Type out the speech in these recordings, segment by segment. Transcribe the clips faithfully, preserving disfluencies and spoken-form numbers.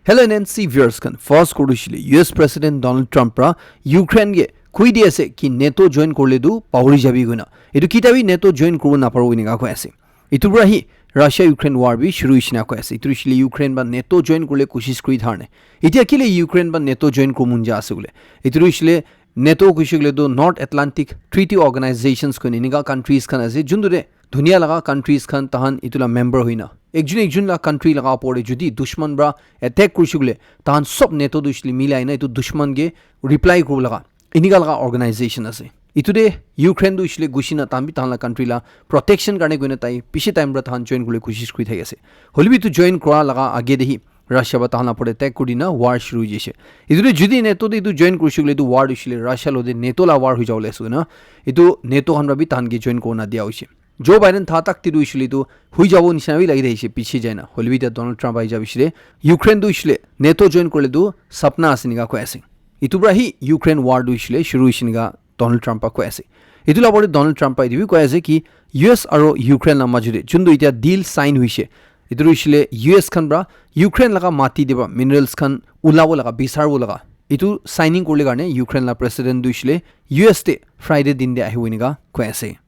Hello N N C viewers khan, first koru shile U S President Donald Trump pra Ukraine ke koi di ase ki NATO join korle tu pahori jabi koina. Etu kita bi NATO join koribo naparibo enika koi ase. Etu pra hi Russia Ukraine war bi shuru hoishe na koi ase. Etu shile Ukraine ba NATO join korle koshish kori thar ne. Etia kile Ukraine ba NATO join koribo mon ja ase bole. Etu shile NATO koishe koile tu North Atlantic Treaty Organizations koine enika countries khan ase, juntu de dunia laga countries khan tahan etu la member hoina. Ekjun ekjun la country laga opor de jodi dushman pra attack koishe koile, tahan sob NATO tu shile milai na etu dushman ke reply koribo laga. Enika laga organization ase. Etu de Ukraine tu shile gushi na tahan bi tahan la country la protection karne koina tai bishi time pra tahan join kule koshish kori thaki ase. Hoile bi etu join kora laga age de hi Russia ba tahan la opor de attack kuri dina war shuru hoi jaise. Etu de jodi NATO de etu join kurishe koile etu war tu shile Russia lo de NATO la war hoi jabo le ase na. Etu NATO khan pra bi tahan ke join korna dia hoise. Joe Biden tha tak te tu shile etu hoi jabo nishina bi lagi thakise piche jai na. Hoile bi etia Donald Trump ahi jabo shile Ukraine tu shile NATO join korile tu sapna ase enika koi ase. Etu pra hi Ukraine war tu shile shuru hoise enika Donald Trump pra koi ase. Etu la opor de Donald Trump pra etu bi koi ase ki U S aro Ukraine la majo de juntu etia deal sign hoise, etu tu hoishe le U S khan pra Ukraine laga mati de pra minerals khan ulabo laga, bisaribo laga, etu signing korile karne Ukraine la president tu hoishe le U S te Friday din de ahibo enika koi ase.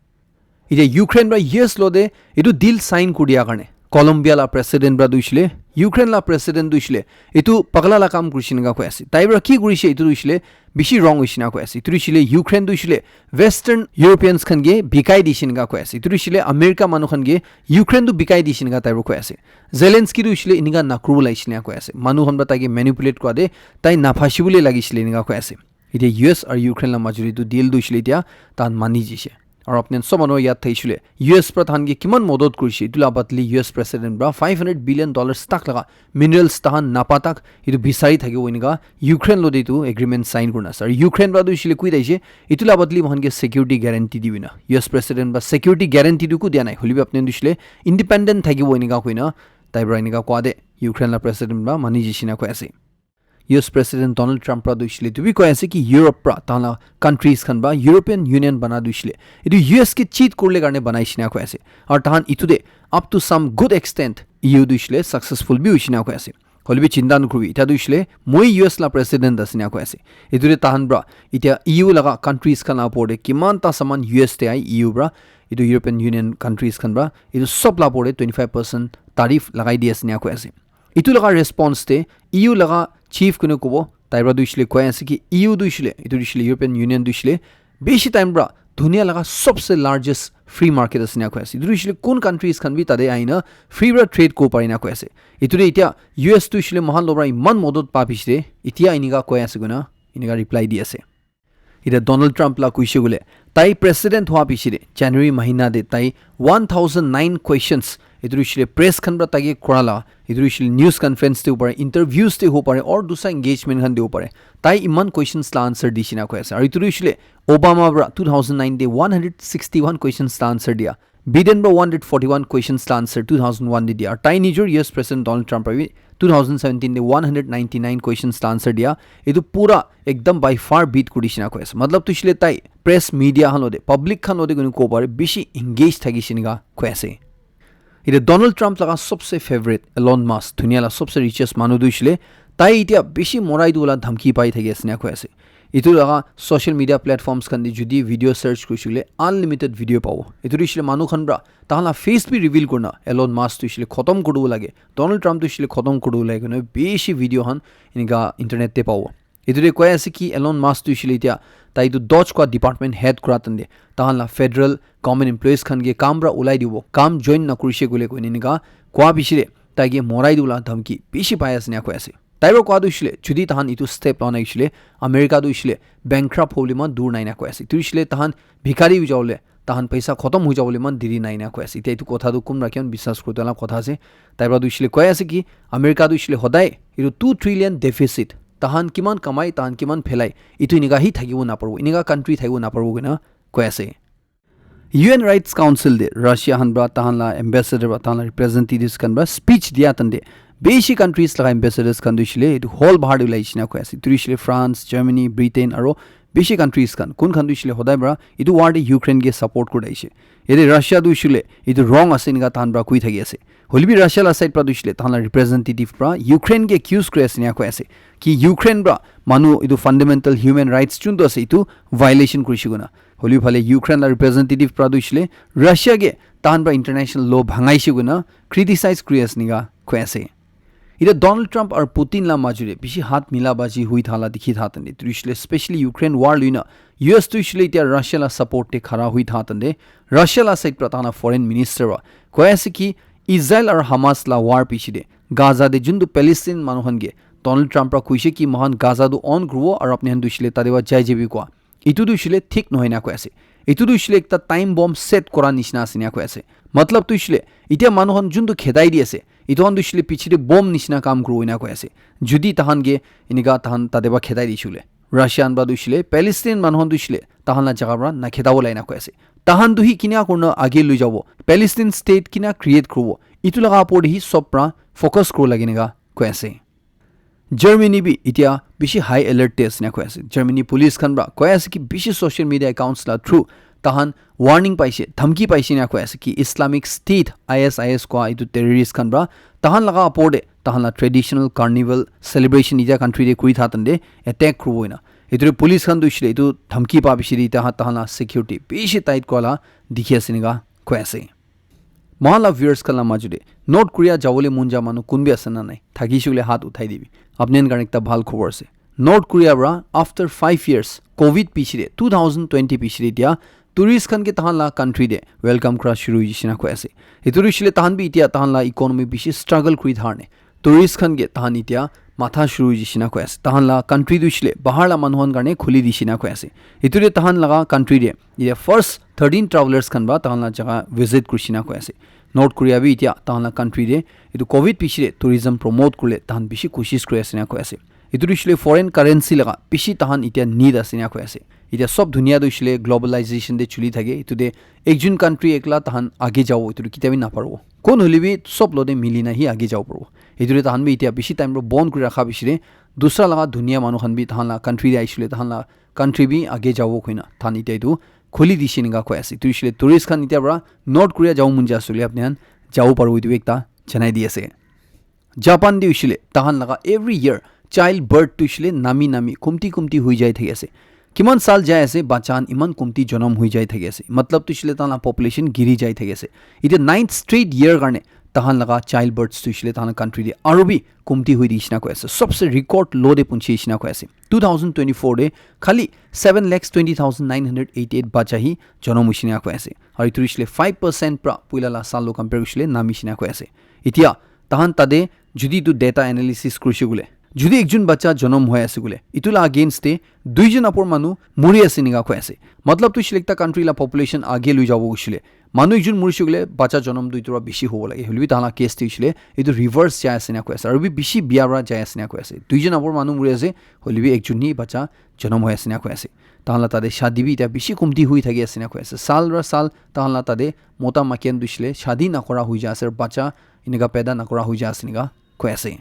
Etia Ukraine pra U S lo de etu deal sign kuri dia karne Colombia la president pra tu hoishe le, Ukraine la president tu hoishe le, etu pagla la kam kurishe enika koi ase. Tai pra ki kurishe etu tu hoishe le bishi wrong hoishe enika koi ase. Etu tu hoishe le Ukraine tu hoishe le Western Europeans khan ke bikai dishe enika koi ase. Etu tu hoishe le America manu khan ke Ukraine tu bikai dishe enika tai pra koi ase. Zelensky tu hoishe le enika nakuribo lagishe enika koi ase. Manu khan pra tai ke manipulate kura de tai naphasibole lagishe le enika koi ase. Etia U S aro Ukraine la majo de etu deal tu hoishe le etia tahan mani jishe. Aro apni khan sob manu yad thakishe le U S pra tahan ke kiman modot kurishe, etu la badli U S president pra five hundred billion dollars tak laga minerals tahan napa tak etu bisari thakibo enika Ukraine lo de etu agreement sign kurina ase. Aro Ukraine pra tu hoishe le koi thakishe, etu la badli moikhan ke security guarantee dibi na. U S president pra security guarantee tu ko dia nai. Hoile bi apni khan tu hoishe le independent thakibo enika koina tai pra enika koa de Ukraine la president pra mani jishe enika koi ase. U S President Donald Trump pra tu hoishe le etu bi koi ase ki Europe pra tahan la countries khan pra European Union bana tu hoishe le etu U S ke cheat kurile karne banaishe enika koi ase. Aro tahan etu de up to some good extent E U tu hoishe le successful bi hoishe enika koi ase. Hoile bi chinta nakuribi, etia tu hoishe le moi U S la president ase enika koi ase. Etu de tahan pra etia E U laga countries khan la opor de kiman ta saman U S te ahi E U pra, etu European Union countries khan pra, etu sob la opor de twenty five percent tariff lagai di ase enika koi ase. Etu laga response te E U laga chief kunu kobo, tai pra tu hoishe le koi ase ki E U tu hoishe le, etu tu hoishe le European Union tu hoishe le bishi time pra dunia laga sobse largest free market ase enika koi ase. Etu tu hoishe le kun countries khan bi tate ahi na free pra trade koribo pare enika koi ase. Etu de etia U S tu hoishe le moikhan lo pra eman modot pa piche de etia enika koi ase koina enika reply di ase. Etia Donald Trump la koishe koile, tai president hua piche de January mahina de tai one thousand nine questions, etu tu hoishe le press khan pra tai ke kura la, etu tu hoishe le news conference de hobo pare, interviews de hobo pare, or dusra engagement khan de hobo pare, tai eman questions la answer dishe enika koi ase. Aro etu tu hoishe le Obama pra two thousand nine de one hundred sixty one questions la answer dia, Biden pra one hundred forty one questions la answer two thousand one de dia, aro tai nijor U S president Donald Trump pra bi two thousand seventeen de one hundred ninety nine questions la answer dia, etu pura ekdam by far beat kuri dishe enika koi ase. Matlab tu hoishe le tai press, media khan lo de, public khan lo de koine kobo pare, bishi engage thakishe enika koi ase. Etia Donald Trump laga sobse favorite Elon Musk, dunia la sobse richest manu tu hoishe le, tai etia bishi morai dibo la dhamki pai thaki ase enika koi ase. Etu laga social media platforms khan de jodi video search kurishe koile unlimited video pabo. Etu tu hoishe le manu khan pra tahan la face bi reveal kurina Elon Musk tu hoishe le khotom kuri dibo lage, Donald Trump tu hoishe le khotom kuri dibo lage koina bishi video khan enika internet te pabo. Etu de koi ase ki Elon Musk tu hoishe le etia tai tu Doge koi department head kura time de tahan la federal government employees khan ke kam pra ulai dibo, kam join nakurishe koile koine enika koa piche de tai ke morai dibo la dhamki bishi pai ase enika koi ase. Tai pra koa tu hoishe le jodi tahan etu step loa nai hoishe le America tu hoishe le bankrupt hobole eman dur nai enika koi ase. Etu hoishe le tahan bhikhari hoi jabo le, tahan paisa khotom hoi jabo le eman deri nai enika koi ase. Etia etu kotha tu kunpra kiman biswas kuri dibo la kotha ase. Tai pra tu hoishe le koi ase ki America tu hoishe le hodai etu two trillion deficit, tahan kiman kamai, tahan kiman phelai, etu enika hi thakibo naparibo, enika country thakibo naparibo koina koi ase. U N Rights Council de Russia khan pra tahan la ambassador pra tahan la representatives khan pra speech dia time de bishi countries laga ambassadors khan tu hoishe le etu hall bahar de ulai jai na koi ase. Etu tu hoishe le France, Germany, Britain aro bishi countries khan, kun khan tu hoishe le hodai para etu war te Ukraine ke support kuri ahishe. Yate Russia tu hoishe le etu wrong ase enika tahan para koi thaki ase. Hoilebi Russia la side para tu hoishe le tahan la representative para Ukraine ke accuse kuri ase enika koi ase ki Ukraine para manu etu fundamental human rights juntu ase etu violation kurishe koina. Hoilebi phale Ukraine la representative para tu hoishe le Russia ke tahan para international law bhangaishe koina criticize kuri ase enika koi ase. Ite Donald Trump aru Putin la majure bishi hat mila baji hui thala dikhi tha tande. Etu hoishe le specially Ukraine war luina U S tu hoishe le itia Russia la support te khara hui tha tande. Russia la side pra tahan la foreign minister wa koi ase ki Israel aru Hamas la war piche te Gaza te juntu Palestine manu khan ke Donald Trump pra kuishe ki mohan Gaza tu own kuribo aru apni khan tu hoishe le tate wa jai jabi koa. Etu tu hoishe le thik nohoi na koi ase. Etu tu hoishe le ekta time bomb set kora nishina ase ena koi ase. Matlab tu hoishe le, itia manu khan juntu khedai di ase, etu khan tu hoishe le piche te bomb nishina kam kuribo ena koi ase. Judi tahan ke enika tahan tate ba khedai di shule, Russia khan ba tu hoishe le, Palestine manu khan tu hoishe le, tahan la jaga pra na khedabo lai na koi ase. Tahan tu hi kina kurna age lui jabo, Palestine state kina create kuribo, etu laga upor te hi sob pra focus kuribo lage ena koi ase. Germany bi itia bishi high alert te ase na koi ase. Germany police khan pra koi ase ki bishi social media accounts la through tahan warning paise, dhamki paise na koi ase ki Islamic State, I S I S koa etu terrorist khan pra tahan laga upor te tahan la traditional carnival celebration itia country te kuri tha tande attack kuribo ena. Etu te police khan tu hoishe le etu dhamki pa bishi de tahan tahan la security bishi tight koa la dikhi ase ena koi ase. Mohan la viewers khan la majo de North Korea jawole mon ja manu kun bi ase na nai? Thakishe koile hat uthai dibi. Apni khan karne ekta bhal khobor ase. North Korea pra after five years, covid piche de, two thousand twenty piche de dia tourist khan ke tahan la country de welcome kura shuru hoishe na koi ase. Etu hoishe le tahan bi itia tahan la economy bishi struggle kuri tharne tourist khan ke tahan itia matha shuru hoishe na koi ase. Tahan la country tu hoishe le bahar la manu khan karne khuli dishe na koi ase. Etu de tahan laga country de itia first thirteen travelers khan ba tahan la jaga visit kurishe na koi ase. North Korea bi itia tahan la country de etu covid piche de tourism promote kurle tahan bishi koshish kuri ase na koi ase. Etu tu hoishe le foreign currency laga bishi tahan itia need ase na koi ase. Itia sob dunia tu hoishe le globalization de chuli thake. Etu de ekjun country ekla tahan age jabo etu tu kitia bi naparibo. Kon hoile bi sob lo de mili na hi age jabo paribo. Etu de tahan bi itia bishi time lo bon kuri rakha piche de dusra laga dunia manu khan bi tahan la country de aishe le tahan la country bi age jabo koina tahan itia etu khuli dishe ena koi ase. Etu hoishe le tourist khan itia pra North Korea jabo mon ja ase koile apni khan jabo paribo etu bi ekta janai di ase. Japan de hoishe le tahan laga every year child birth tu hoishe le nami nami kumti kumti hui jai thaki ase. Kiman sal jai ase bacha khan iman kumti jonom hui jai thaki ase. Matlab tu hoishe le tahan la population giri jai thaki ase. Etia ninth straight year karne tahan laga child births tu hoishe le tahan la country de aru bi kumti hui dishe na koi ase. Sobse record low de punchi dishe na koi ase. Two thousand twenty-four de khali seven lakhs twenty thousand nine hundred eighty-eight bacha hi jonom hoishe na koi ase. Aru etu hoishe le five percent pra puila la sal lo compare hoishe le namishe na koi ase. Itia tahan tate judi etu data analysis kurishe koile, judi ekjun bacha jonom hoi ase koile, etu la against te duijon apor manu muri ase ena koi ase. Matlab tu hoishe le ekta country la population age lui jabo hoishe le manu ekjun murishe koile bacha jonom tu etu pra bishi hobo lage. Hoile bi tahan la case te hoishe le etu reverse jai ase ena koi ase. Aru bi bishi bia pra jai ase ena koi ase. Duijon apor manu muri ase, hoile bi ekjun hi bacha jonom hoi ase ena koi ase. Tahan la tate shadi bi itia bishi kumti hui thaki ase ena koi ase. Sal ra sal tahan la tate mota maiki khan tu hoishe le shadi nakora hui jai ase, aru bacha enika paida nakora hui jai ase enika koi ase.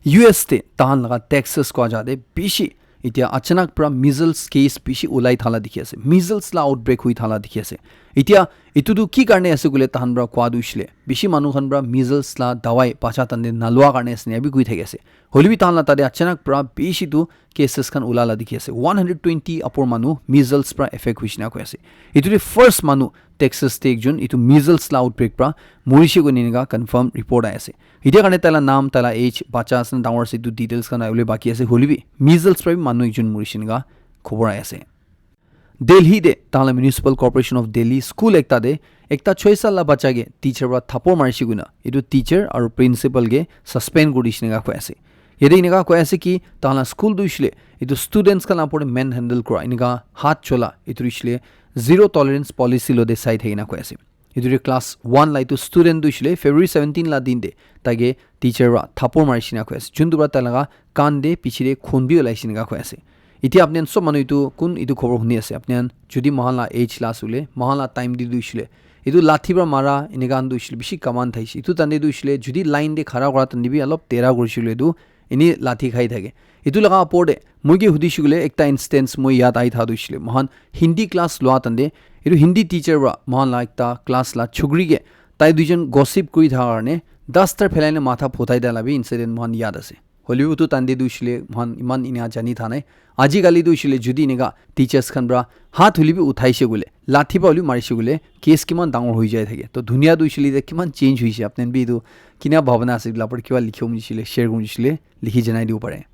U S te tahan laga Texas koa jaga te bishi itia achanak pra measles case bishi ulai thala dikhi ase. Measles la outbreak hui thala dikhi ase. Itia etu tu ki karne ase koile tahan pra koa tu hoishe le bishi manu khan pra measles la dawai bacha khan de nalua karne ase ena bi koi thaki ase. Hoile bi tahan la tate achanak pra bishi tu cases khan ula la dikhi ase. One hundred twenty apor manu measles pra affect hoishe na koi ase. Etu de first manu Texas te ekjun etu measles la outbreak pra murishe koina enika confirm report ahi ase. Itia karne taila naam, taila age, bacha ase na dangor ase, etu details khan ahibole baki ase. Hoile bi measles pra bi manu ekjun murishe enika khobor ahi ase. Delhi te tahan la Municipal Corporation of Delhi school ekta te ekta choi sal la bacha ke teacher pra thapor marishe koina etu teacher aru principal ke suspend kuri dishe enika koi ase. Yate enika koi ase ki tahan la school tu hoishe le etu students khan la upor te manhandle kura enika hat chola etu hoishe le zero tolerance policy lo de sai thaki na koi ase. Etu tu class one la etu student tu hoishe le February seventeen la din te taike teacher pra thapor marishe enika koi ase. Juntu pra tai laga kan te piche te khun bi ulaishe enika koi ase. Itia apni khan sob manu etu kun etu khobor huni ase. Apni khan judi mohan la age la ase koile, mohan la time te tu hoishe le etu lathi pra mara enika khan tu hoishe le bishi common thaishe. Etu time te tu hoishe le judi line te khara kura time te bi olop tera kurishe koile tu Eni lathi khai thake. Etu laga apor te moi ke hudishe koile ekta instance moi yat ahi tha tu hoishe le, moikhan Hindi class lua tande, etu Hindi teacher para moikhan la ekta class la chukri ke tai duijon gossip kuri thaka karne duster phelai na matha phutai dia la bi incident moikhan yat ase. Hoilebi utu tande tu hoishe le moikhan iman ena jani tha nai. Ajikali tu hoishe le jodi eneka teachers khan para hath hoilebi uthaishe koile, lathi para hoilebi marishe koile, case kiman dangor hoi jai thake. To dunia tu hoishe le kiman change hoishe, apni khan bi etu kina bhabana ase etu la opor te kiba likhibo mon hoishe le, share kuribo mon hoishe le likhi janai dibo pare.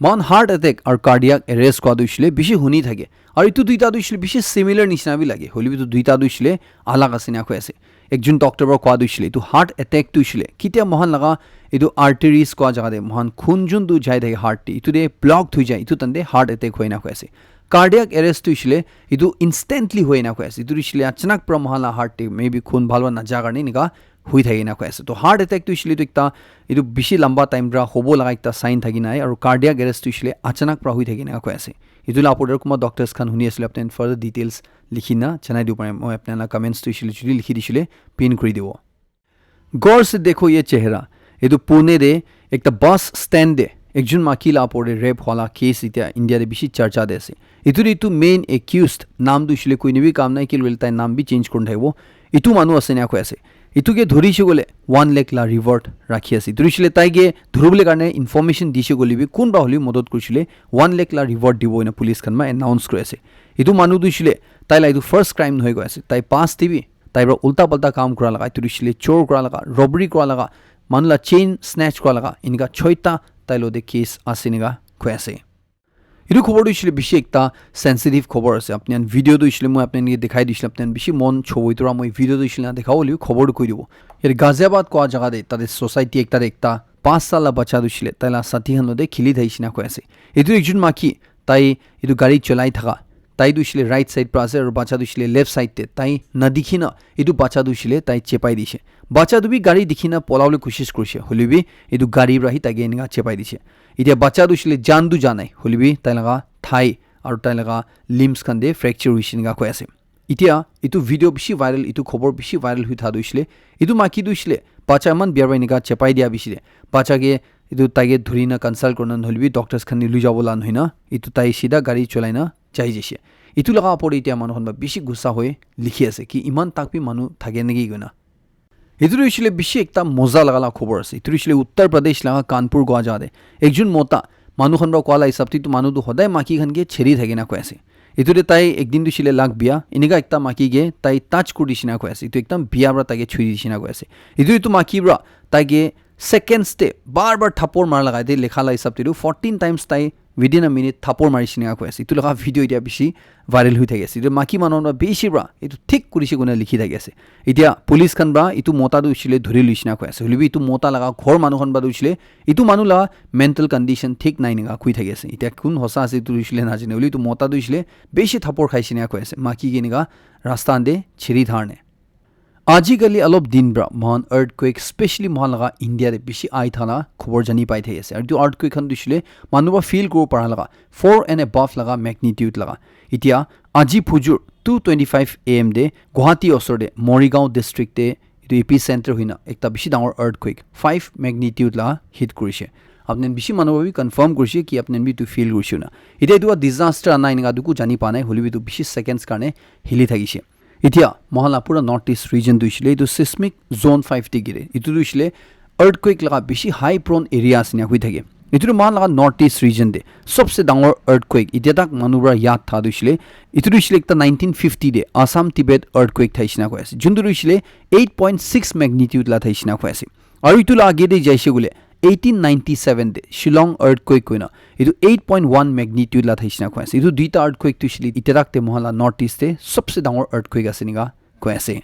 Moikhan heart attack aru cardiac arrest koa tu hoishe le bishi huni thake. Aru etu duita tu hoishe le bishi similar nishina bi lage. Hoilebi tu duita tu hoishe le alag ase ena koi ase. Ekjon doctor para koa tu hoishe le etu heart attack tu hoishe le ketia moikhan laga etu arteries koa jaga te moikhan khun jun tu jai thake heart te, etu te block thui jai, etu tande heart attack hoi na koi ase. Cardiac arrest tu hoishe le etu instantly hoi na koi ase. Etu tu hoishe le achanak para moikhan la heart te maybe khun bhal para naja karne eneka hui thake na koi ase. To heart attack tu hoishe le etu ekta, etu bishi lamba time para hobo laga ekta sign thaki nai, aru cardiac arrest tu hoishe le achanak para hui thake na koi ase. Etu la opor te kunba doctors khan huni asile apni khan further details likhi na janai dibo pare. Moi apni khan la comments tu hoishe le jodi likhi dishe le pin kuri dibo. Gaur se dekho ye chehra. Etu Pune te ekta bus stand te ekjon maki la opor te rape hwala case etia India te bishi charcha te ase. Etu te etu main accused, naam tu hoishe le koi ne bi kam nai, ki lule tai naam bi change kuri thaibo. Etu manu ase ena koi ase. Etu ke dhurishe koile one lakh la reward rakhi ase. Etu hoishe le tai ke dhuribole karne information dishe koile bi kunba hoilebi modot kurishe le one lakh la reward dibo ena police khan para announce kuri ase. Etu manu tu hoishe le tai la etu first crime nohoi koi ase. Tai past te bi tai para ulta palta kam kura laga, etu tu hoishe le chor kura laga, robbery kura laga, manu la chain snatch kura laga, eneka choita tai lo te case ase eneka koi ase. Etu khobor tu hoishe le bishi ekta sensitive khobor ase. Apni khan video tu hoishe le moi apni khan ke dikhai dishe le apni khan bishi mon chobo, etu para moi video tu hoishe le na dikhabo hoilebi khobor tu koi dibo. Yate Ghaziabad koa jaga te tate society ekta te ekta pas sal la bacha tu hoishe le tai la sathi khan lo te khili thakishe na koi ase. Etu ekjon maki tai etu gari cholai thaka, tai tu hoishe le right side para ase aru bacha tu hoishe le left side te, tai nadikhi na etu bacha tu hoishe le tai chepai dishe. Bacha tu bi gari dikhi na polabole koshish kurishe, hoilebi etu gari para hi tai ke eneka chepai dishe. Etia bacha tu hoishe le jan tu ja nai, hoilebi tai laga thai aru tai laga limbs khan te fracture hoishe eneka koi ase. Etia etu video bishi viral, etu khobor bishi viral hoi tha tu hoishe le, etu maki tu hoishe le bacha eman bia para eneka chepai dia bishi de, bacha ke etu tai ke dhuri na consult kurina nohoilebi doctors khan te lui jabo la nohoi na etu tai sida gari cholai na jai jaishe. Etu laga opor te etia manu khan para bishi gussa hoi likhi ase ki iman tak bi manu thake naki koina. Etu tu hoishe le bishi ekta moza laga la khobor ase. Etu tu hoishe le Uttar Pradesh laga Kanpur koa jaga te ekjon mota, manu khan para koa la hisab te etu manu tu hodai maki khan ke cheri thake na koi ase. Etu te tai ekdin tu hoishe le lag bia, eneka ekta maki ke tai touch kuri dishe na koi ase. Etu ekdam bia para tai ke chhui dishe na koi ase. Etu etu maki para tai ke seconds te bar bar thapor mara lagai te lekha la hisab te tu fourteen times tai within a minute thapor marishe eneka koi ase. Etu laga video etia bishi viral hoi thaki ase. Etu maki manu khan para bishi para etu thik kurishe koina likhi thaki ase. Etia police khan para etu mota tu hoishe le dhuri loishe na koi ase. Hoilebi etu mota laga ghor manu khan para tu hoishe le etu manu laga mental condition thik nai eneka koi thaki ase. Etia kun hosa ase etu hoishe le najane. Hoilebi etu mota tu hoishe le bishi thapor khaishe eneka koi ase. Maki ke eneka rasta khan te cheri dharne. Ajikali alop din pra moikhan earthquake, specially moikhan laga India te bishi ahi thaka khobor jani pai thaki ase. Aru etu earthquake khan tu hoishe le manu pra feel kuribo para laga four and above laga magnitude laga. Etia aji phujur two twenty-five A M te Guwahati osor te Morigaon district te etu epicenter hoina ekta bishi dangor earthquake five magnitude laga hit kurishe. Apni khan bishi manu pra bi confirm kurishe ki apni khan bi etu feel kurishe na. Etia etu disaster ana enika tu eku jani pa nai, hoilebi etu bishi seconds karne hili thakishe. Etia moikhan la pura North East region tu hoishe le etu seismic zone five te gire. Etu tu hoishe le earthquake laga bishi high prone area ase ena hoi thake. Etu tu moikhan laga North East region te sobse dangor earthquake etia tak manu pra yaad tha tu hoishe le, etu tu hoishe le ekta nineteen fifty te Assam Tibet earthquake thaishe na koi ase. Juntu tu hoishe le eight point six magnitude la thaishe na koi ase. Aru etu la age te jaise koile eighteen ninety-seven te Shillong earthquake koina etu eight point one magnitude la thaishe na koi ase. Etu duita earthquake tu hoishe le etia tak te moikhan la North East te sobse dangor earthquake ase enika koi ase.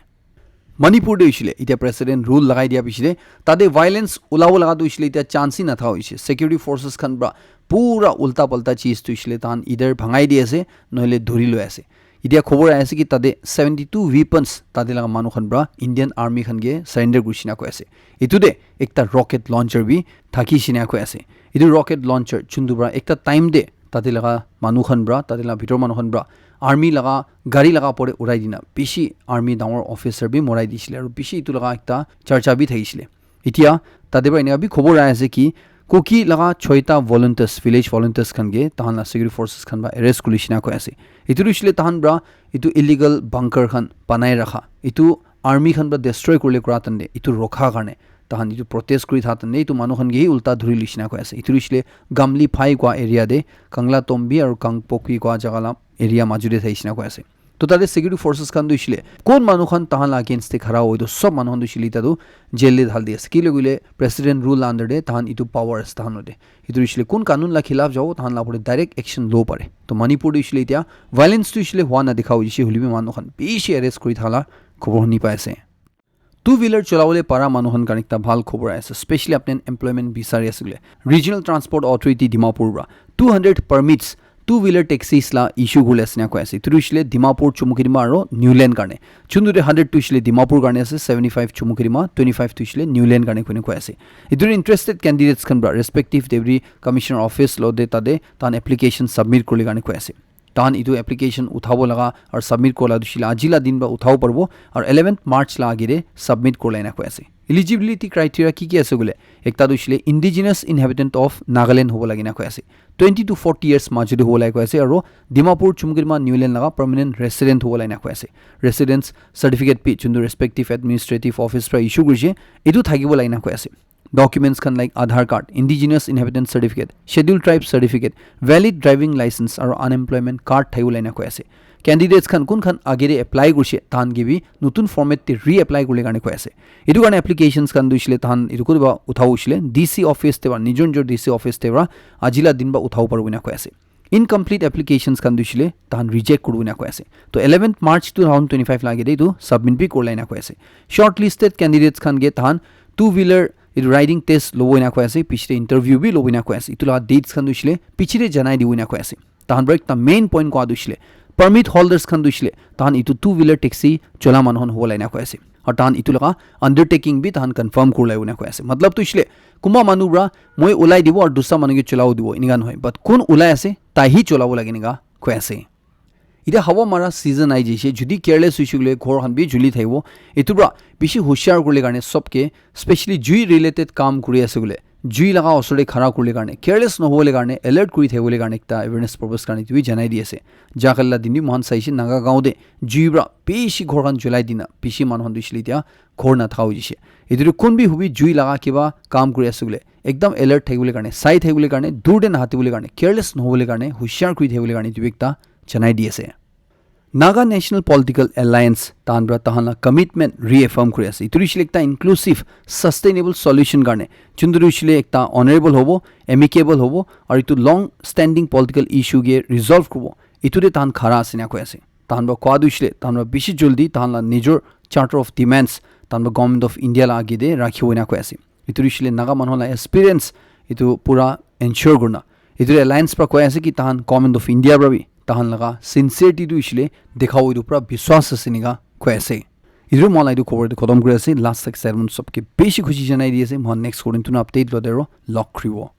Manipur te hoishe le etia president rule lagai dia piche te tate violence ulabo laga tu hoishe le etia chance hi natha hoishe. Security forces khan pra pura ulta palta cheez tu hoishe le tahan either bhangai di ase nohole dhuri loi ase. Etia khobor ahi ase ki tate seventy two weapons tate laga manu khan pra Indian army khan ke surrender kurishe na koi ase. Etu te ekta rocket launcher bi thakishe na koi ase. Etu rocket launcher chuntu pra ekta time te tate laga manu khan pra, tate laga bhitor manu khan pra army laga gari laga opor te urai dina bishi army dangor officer bi morai dishe le aru bishi etu laga ekta charcha bi thakishe le. Etia tate pra enika bi khobor ahi ase ki Kuki laga choita volunteers, village volunteers khan ke tahan la security forces khan para arrest kuri shina koi ase. Itu hoishe le tahan para itu illegal bunker khan banai rakha, itu army khan para destroy kurle kura tande itu rokha karne tahan itu protest kuri tha tande itu manu khan ke hi ulta dhuri lishina koi ase. Itu hoishe le Gamli Phai kua area de Kangla Tombi aru Kangpokpi kua jaga la area majude thaishina koi ase. To tate security forces khan tu hoishe le kon manu khan tahan la against te khara hoy to sob manu khan tu hoishe le ita tu jail de dhal di ase. Kile koile president rule under de tahan itu power ase tahan lote. Itu hoishe le kun kanun la khilaf jabo tahan la upor te direct action lo pare. To Manipur tu hoishe le ita violence tu hoishe le hua na dikha hoishe hoile bi manu khan bishi arrest kuri thala khobor huni pai ase. Two wheeler cholawole para manu khan karne ekta bhal khobor ase, specially apni employment bisari ase koile. Regional Transport Authority Dimapur para two hundred permits two wheeler taxis la issue kule ase na koi ase. Itu hoishe le Dimapur, Chumukedima aro Newland karne. Chundu de hundred tu hoishe le Dimapur karne ase, seventy-five Chumukedima, twenty-five tu hoishe le Newland karne koi ase. Itu interested candidates khan para respective deputy commissioner office lo de tade tan application submit kurle karne koi ase. Tahan itu application uthabo laga aru submit kola tu hoishe le aji la din ba uthabo paribo aru eleventh March la age de submit kurle na koi ase. Eligibility criteria ki ki ase koile, ekta tu hoishe le indigenous inhabitant of Nagaland hobo lage na koi ase, twenty to forty years majo de hobo lage koi ase aru Dimapur, Chumukedima, Newland laga permanent resident hobo lage na koi ase. Residence certificate bi chundu respective administrative office para issue kurishe itu thakibo lage na koi ase. Documents khan like Aadhaar card, indigenous inhabitant certificate, scheduled tribe certificate, valid driving license aru unemployment card thakibo lage na koi ase. Candidates khan kun khan age de apply kurishe tahan ke bi notun format te reapply kurle karne koi ase. Itu karne applications khan tu hoishe le tahan itu kutiba uthabo hoishe le D C office te ba nijor nijor D C office te ba aji la din ba uthabo paribo na koi ase. Incomplete applications khan tu hoishe le tahan reject kuribo na koi ase. To eleventh March two thousand twenty-five la age de itu submit bi kurle na koi ase. Shortlisted candidates khan ke tahan two wheeler itu riding test lobo na koi ase, pichete interview bi lobo na koi ase. Itu la dates khan tu hoishe le pichete janai dibo na koi ase. Tahan para ekta main point koi tu hoishe le permit holders khan tu hoishe le tahan itu two wheeler taxi chola manu khan hobo lage na koi ase. Aru tahan itu laga undertaking bi tahan confirm kurle na koi ase. Matlab tu hoishe le kunba manu para moi ulai dibo aru dusra manu ke cholabo dibo enika nohoi, but kun ulai ase tai hi cholabo lage enika koi ase. Ite hawa mara season ahi jaise, jodi careless hoise koile ghor khan bi juli thaibo. Etu para bishi hoshiar kurle karne sobke, specially jui related kam kuri ase koile, jui laga osor te khara kurle karne, careless nohobole karne, alert kuri thabole karne ekta awareness purpose karne etu bi janai di ase. Jagal la din bi moikhan saise Naga gaon te jui para bishi ghor khan julai dina bishi manu khan tu hoishe le etia ghor nathaka hoi jaise. Etu tu kun bi hobi jui laga kiba kam kuri ase koile ekdam alert thakibole karne, sai thakibole karne, dur te nahatibole karne, careless nohobole karne, hoshiar kuri thabole karne etu bi ekta janai di ase. Naga National Political Alliance tahan para tahan la commitment reaffirm kuri ase. Etu hoishe le ekta inclusive, sustainable solution karne, juntu hoishe le ekta honorable hobo, amicable hobo, aru etu long standing political issue ke resolve kuribo. Etu te tahan khara ase na koi ase. Tahan para koa tu hoishe le, tahan para bishi jaldi tahan la nijor Charter of Demands tahan para Government of India la age te rakhibo na koi ase. Etu hoishe le Naga manu la experience etu pura ensure kurna. Etu alliance para koi ase ki tahan Government of India para bi tahan laga sincerity tu hoishe le dikhabo etu pura biswas ase enika koi ase. Etu moi la etu khobor tu khotom kuri ase. Last excitement sobke bishi khushi janai di ase. Moi next korin tuna update lo dero log kribo.